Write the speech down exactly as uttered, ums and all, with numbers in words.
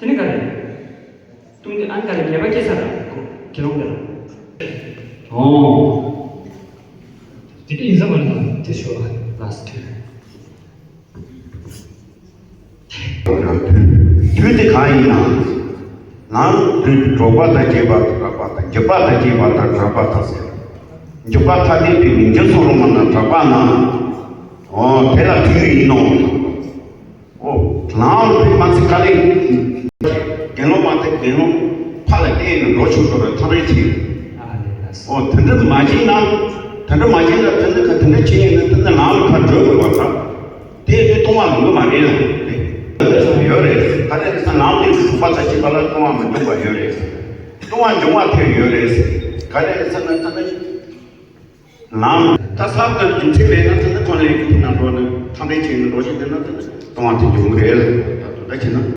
དེ་ནི་ག་རེ། ཏུང་ཏི་ཨན་ག་རེ་ཉེས་པ་སྐྱེ་ས་ར་གོ་དགེ་སློང་དེ་ར། ཨོ། དེ་ག་ཡིན་ས་མ་རེད་དེ་ཤོ་ལ་སི་ཊི། དུས་དུས་དེ་གང་ཡིན་ན། ནང་དུ་གྲོགས་པ་དང་བཅས་པ་དང་གྲགས་པ་དང་། འཇིགས་པ་དང་བཅས་པ་དང་གྲགས་པ་དང་ཟེར། འཇིགས་པ་ཐ་དད་པའི་མིང་རྒྱུ་གསུང་རུང་བ་དང་གྲགས་པ་ན། ཨོ་དེ་ལ་དུས་ཡིན་ནོ། ཨོ། ལམ་དེ་མ་ཚིག་ག་ལེ། དགེ་སློང་མ་དེ་དགེ་སློང་ཕ་ལ་བལྟས་ནས་འགྲོ་ཆོག་ཆོག་ར་ཐམས་ཅད་བྱེད། ཨོ་དེ་འདྲ་མ་བྱས་ན། དེ་འདྲ་མ་བྱས་ན་དེ་འདྲ་ག་དེ་འདྲ་བྱས་ཡིན་ན་དེ་འདྲ་ལམ་ལ་ཁ་འགྲོ་དགོས་པ་དང་། དེ་དེ་ལྟུང་བ་ལོང་གི་མ་རེད་ལ། དེ་ཡོད་རེད། ག་རེ་རེད་ཟེར་ན་ལམ་དེ་གྲུབ་པ་ད་ཅི་པ་ལ་ལྟུང་བ་མི་འབྱུང་བ་ཡོད་རེད། ལྟུང་བ་འབྱུང་བ་དེ་ཡོད་རེད། ག་རེ་རེད་ཟེར་ན་དེ་འདྲ། ལམ་ད་ས་བོན་རྒྱུ་མཚན་མེད་ན་དེ་ནི་ཁོང་ལས་ཀྱི་ཐུགས་ན་འགྲོ་ནི་ཐམས་ཅད་ཅན་གྱི་འགྲོ་ཞིང་དེ་ན་དེ་ནི་ལྟུང་བ་དེ་འབྱུང་གི་རེད། ད་དུ་ད་བྱས་ན།